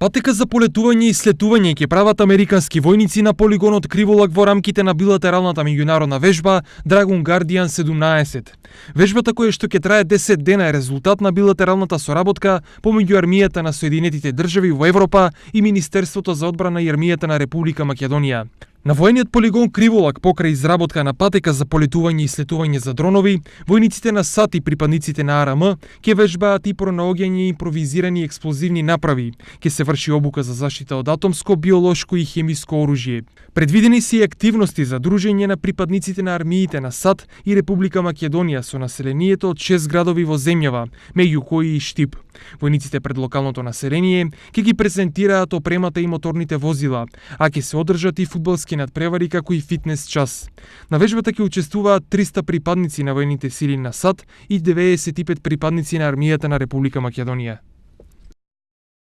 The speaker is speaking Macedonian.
Патека за полетување и слетување ќе прават американски војници на полигонот Криволак во рамките на билатералната меѓународна вежба Dragon Guardian 17. Вежбата која што ќе трае 10 дена е резултат на билатералната соработка помеѓу армијата на Соединетите држави во Европа и Министерството за одбрана и армијата на Република Македонија. На воениот полигон Криволак, покрај изработка на патека за полетување и слетување за дронови, војниците на САД и припадниците на АРМ ќе вежбаат и пронаоѓање импровизирани експлозивни направи, ќе се врши обука за заштита од атомско, биолошко и хемиско оружје. Предвидени се и активности за дружење на припадниците на армиите на САД и Република Македонија со населението од 6 градови во земјава, меѓу кои и Штип. Војниците пред локалното население ќе ги презентираат опремата и моторните возила, а ќе се одржат и фудбалски надпревари како и фитнес час. На вежбата ќе учествуваат 300 припадници на војните сили на САД и 95 припадници на армијата на Република Македонија.